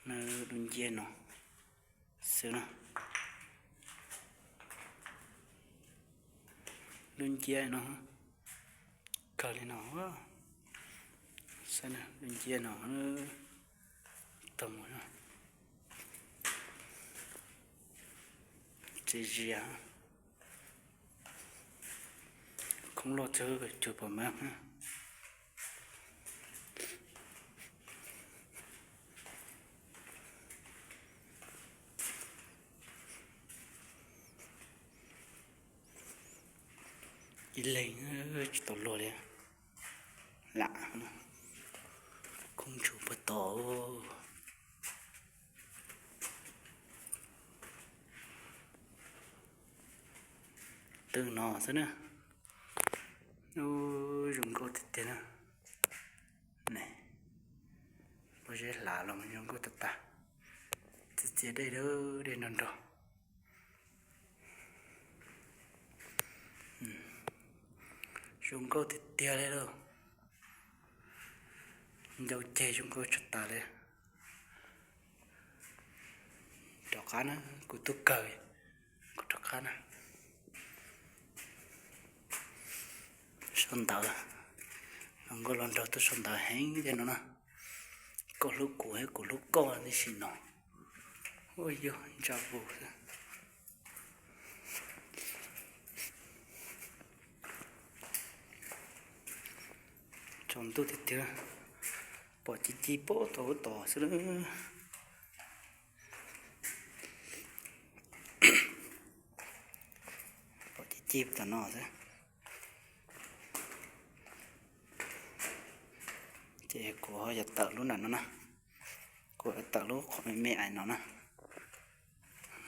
Dub nciab no xwb na. Dub nciab no, kawg li no. Saib dub nciab no, tag mus. Txiv zias, khoob loj txog cug pom mas. Ib leeg tsis tau luag li. Lam, khoob tshug puag tod. Twb no xwb na. Ub, zoo nkauj tiag tiag na. Pob zeb hlav los zoo nkauj tag tag. Txias txias dej, dej nrog nrog. Zoo nkauj tiag tiag li lauj. Ncau ceg zoo nkauj tshaj tas li. Rov qab na, kuv tub kawg, kuv rov qab na. Sau ntawv, los nkauj los nraug tuaj sau ntawv heev tiag no na. Koj hlub kuv thiab kuv hlub koj tib si no. Ua yog ntsa vus xwb. Tsaus ntuj tiag tiag, pom ci ci pob tod ub tod xwb lawm. Pom ci ci tom no xwb. Ces kuv ho yuav tawm lub nram no na. Kuv yuav tawm lub qhov me me ais no na.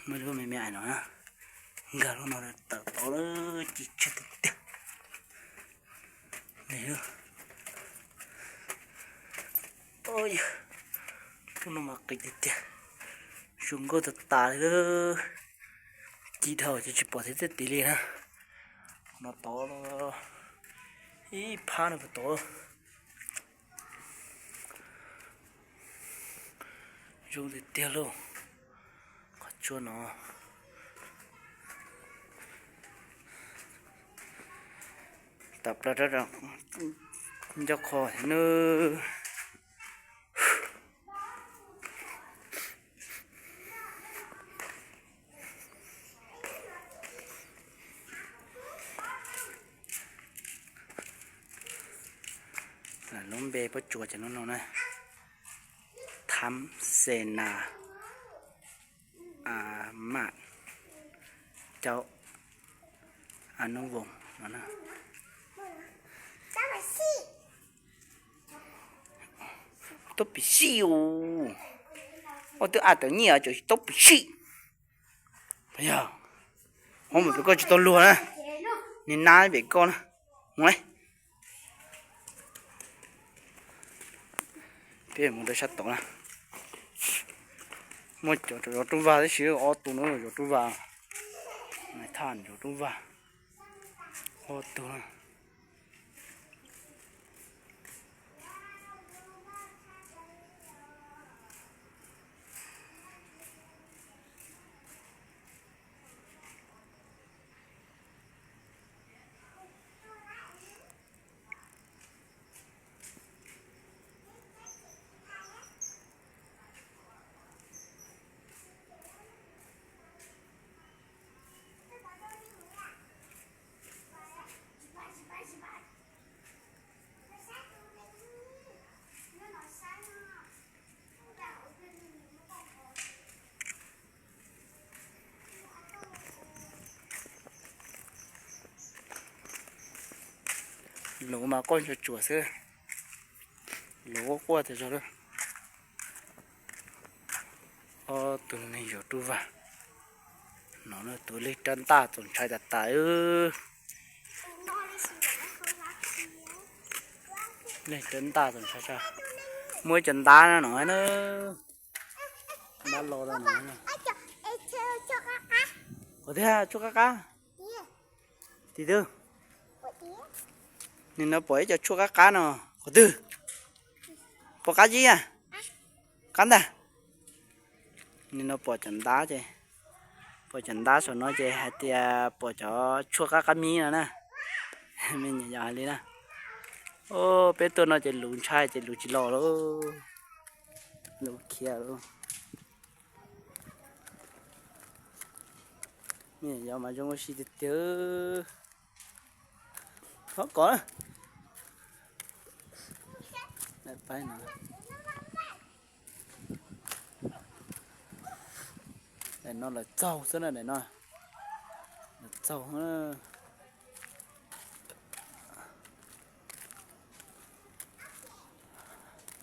Muaj lub me me ais no na. Nkag lub no tawm tod lawm, ci tshaj tiag tiag. Ub, lub no mas qis tiag tiag. Zoo nkauj tas tas li. Ci dhau ces tsis pom thiab tiag tiag li na. No tod, ib phab no puag tod. Zoo tiag tiag lauj. Qhov tsua no tawm plaws rau ncauj qhov thiab nawb. Lub npe pob tsuas ces lub no na, Thab Xes Nas, Maj Caub, Nub Voos no. Taub pim sij, ua twb a tawm nyiaj tseem taub pim sij. Yog, ua mus pem koj tsis tau luag na, nim nab pem koj na. Mus, peb mus rau sab tod na. Muaj cov zov rooj vag tib si, ob tug no zov rooj vag. Nais thaj zov rooj vag, ob tug. Luv mas quaj ntsuag tsuas xwb, luv quaj quaj tas zog lawm. Ob tug neeg zov rooj vag no, tus leeg rab ntaj txaus ntshai tas tas. Leeg rab ntaj txaus ntshai, muaj ib co ntab no na, ntab los no. Qhov twg tshuaj qab qab? Tim twg? Nim no pom ib co tshuaj qab qab no. Qhov twg? Pom qab tsis? Qab ntag. Nim no pom cov ntab ces, pom cov ntab saum no ces hais tias pom cov tshuaj qab qab mib no na. Me nyuam yaus hais li na. Os, peb tuaj no ces luv ntshai ces luv tsis los lauj. Luv khiav lauj. Me nyuam yaus mas zoo ua si tiag tiag. Thov kom na. Daim no lawv txaug xwb na, daim no lawv txaug.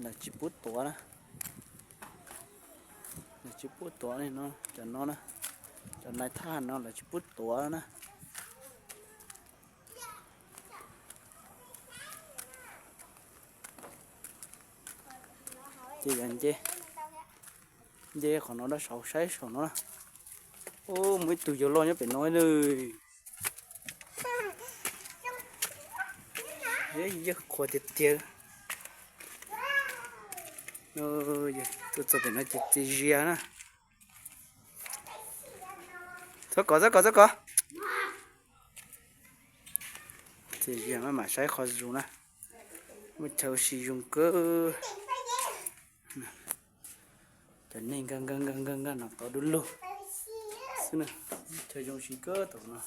Lawv tsis pub tuav na. Lawv tsis pub tuav li no, cov no na, cov nais thaj no lawv tsis pub tuav na. Ces yog nce, nce qhov no rau saud saib saum no na. Ub, muaj ib tug yawg loj nyob pem no na. Yawg qhuav tiag tiag. Tuaj txog pem no ces txias zias na. Txhob kov, txhob kov, txhob kov. Txias zias maj mam saib qhov zoo na. Muaj chaw ua si zoo kawg. Cov neeg nkag nkag nkag nkag nkag no tod du lug xwb na. Chaw zoo si kawg thaum no.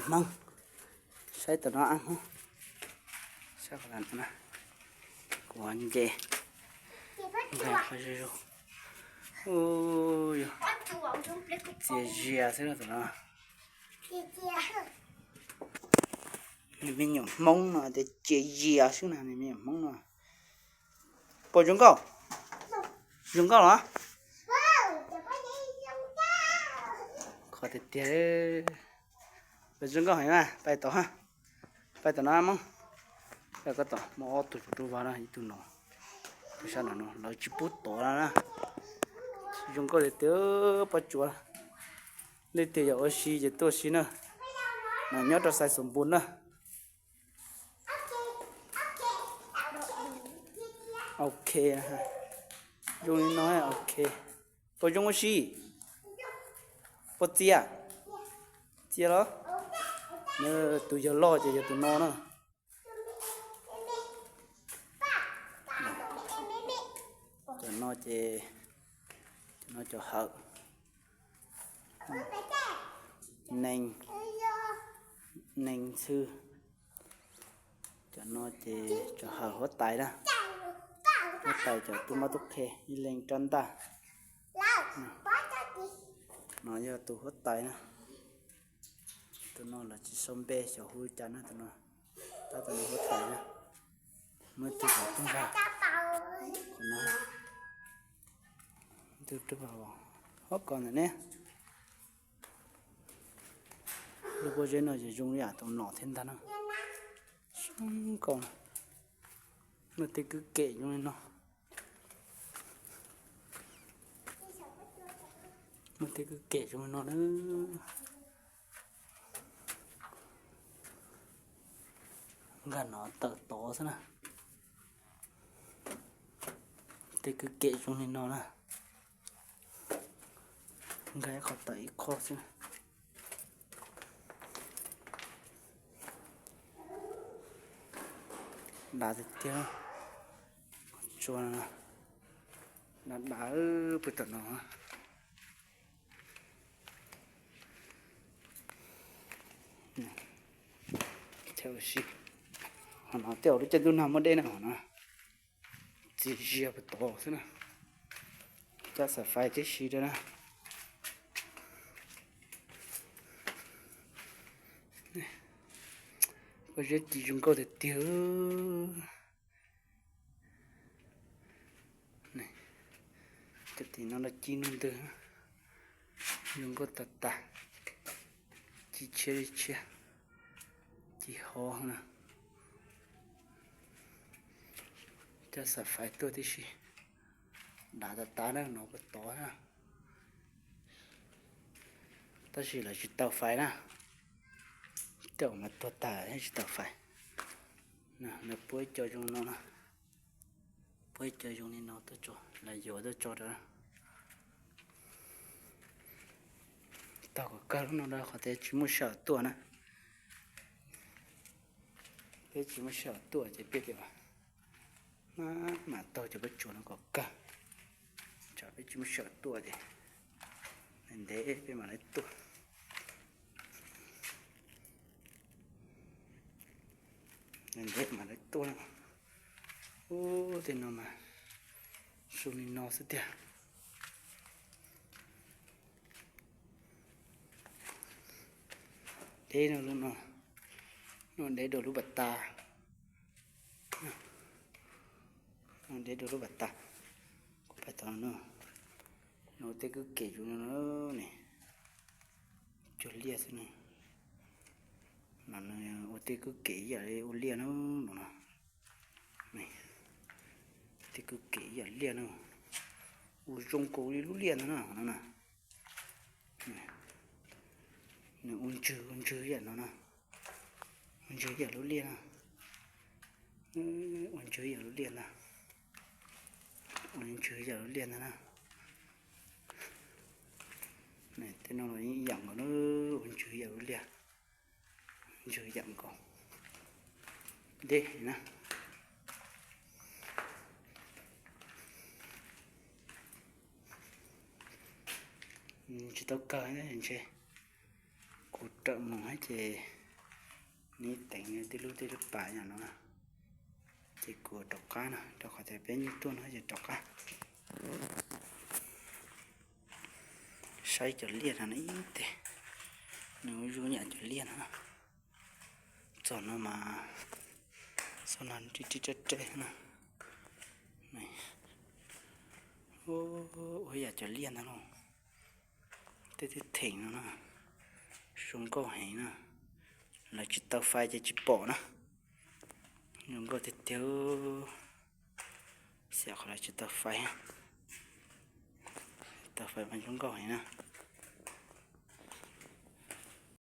Hmoob, saib tom no ab Hmoob, saib qhov no na, kuv nce, nce qhov zoo zoo. Ub, yog txias zias xwb na tom no. Nws me nyuam Hmoob no tias txias zias xwb na, nws me nyuam Hmoob no. Puas zoo nkauj? Zoo nkauj los? Qhov tiag tiag. Puas zoo nkauj heev na, pais tom, pais tom no Hmoob. Pais koj tom, muaj ob tug tsuv rub vag na, ib tug no, tus sab no no lawv tsis pub tuav no na. Zoo nkauj tiag tiag pob tsuas. Leej twg yog ua si ces tuaj si na. Mas nyob rau Xais Xoom Npus na. Ok, zoo li no ok. Puas zoo ua si? Puas txias? Txias los? Tus yawg loj ces yog tus no na. Cov no ces, cov no cov hawm. Neeg, neeg xwb. Cov no ces cov hawm huab tais na. Huab tais cov tub mab tub qhe ib leeg rab ntaj. No yog tus huab tais na. Tus no lawv tsis sau npe xyov hu cas na tus no. Tab tus no huab tais na. Muaj ib tug vauv tub nrag. Tus no, ib tug tub nrag vauv. Hob kos ntawm ne. Lub pob zeb no ces zoo li yam tus nom thiab ntag na. Zoo nkauj. Muaj tej kwj kem zoo li no. Muaj tej kwj kem zoo li no na. Nkag no tawm tod xwb na. Tej kwj kem zoo li no na. Nkag ib qho tawm ib qho xwb. Dav tiag tiag. Tsua dav dav pw tom no. Chaw ua si. Qhov no tej zaum lub caij ntuj nag muaj dej na qhov no. Txias zias puag tod xwb na. Cab xav fais tib si rau na. Pob zeb ci zoo nkauj tiag tiag. Cov tim no los ci nug ntws, zoo nkauj tas tas, ci tshiab li tshiab, ci hov na. Cab xav fais tuaj tib si, dav tas tas na, no puag tod na. Tab sis lawv tsis taw fais na, Tej uas mas tuag tag tsis tau fais. Lawv puab ib co zoo no, puab ib co zoo li no tuaj tso, lawv yuav tuaj tso rau. Taug kom kawg lub no rau qhov tias tsis muaj sij hawm tuaj na. Peb tsis muaj sij hawm tuaj ces peb tias mam taug cov pob tsuas no kom kawg. Tsam peb tsis muaj sij hawm tuaj ces ntev peb mam li tuaj. Ntev mam li tuaj na. Ub, tej no mas zoo li no xwb tiag. Deb no, lub no, no deb dua lub pas tas. No deb dua lub pas tas. Kuv pais tod no, no tej kwj kem zoo no ne, cuag liaj xwb ne. No nws ua tej kwj kem ib yam li ua liaj no, no no. Tej kwj kem ib yam liaj no, ua zoo nkaus li lub liaj ntag na no na. Nws ua ntswg ua ntswg ib yam no na, ua ntswg ib yam lub liaj na. Ua ntswg ib yam lub liaj ntag, ua ntswg ib yam lub liaj ntag na. Tej no los yeej ib yam nkaus na, ua ntswg ib yam lub liaj, ntswg ib yam nkaus. Deb na. Tsis tau kawg ntshe, kuv rawm mus hab ces nws teev tib lub tej lub pas yam no na, ces kuv rov qab na, rau qhov tias peb nyuag tuaj no ces rov qab saib cov liaj no ib teg, nws ua zoo yam cov liaj no. Txog no mas, txog no rib rib reb reb na. Ua yam cov liaj ntag lauj. Tej twb theem no na, zoo nkauj heev na. Lawv tsis tau fais ces tsis pom na. Zoo nkauj tiag tiag. Xyam qhov lawv tsis tau fais, tau fais mas zoo nkauj heev na.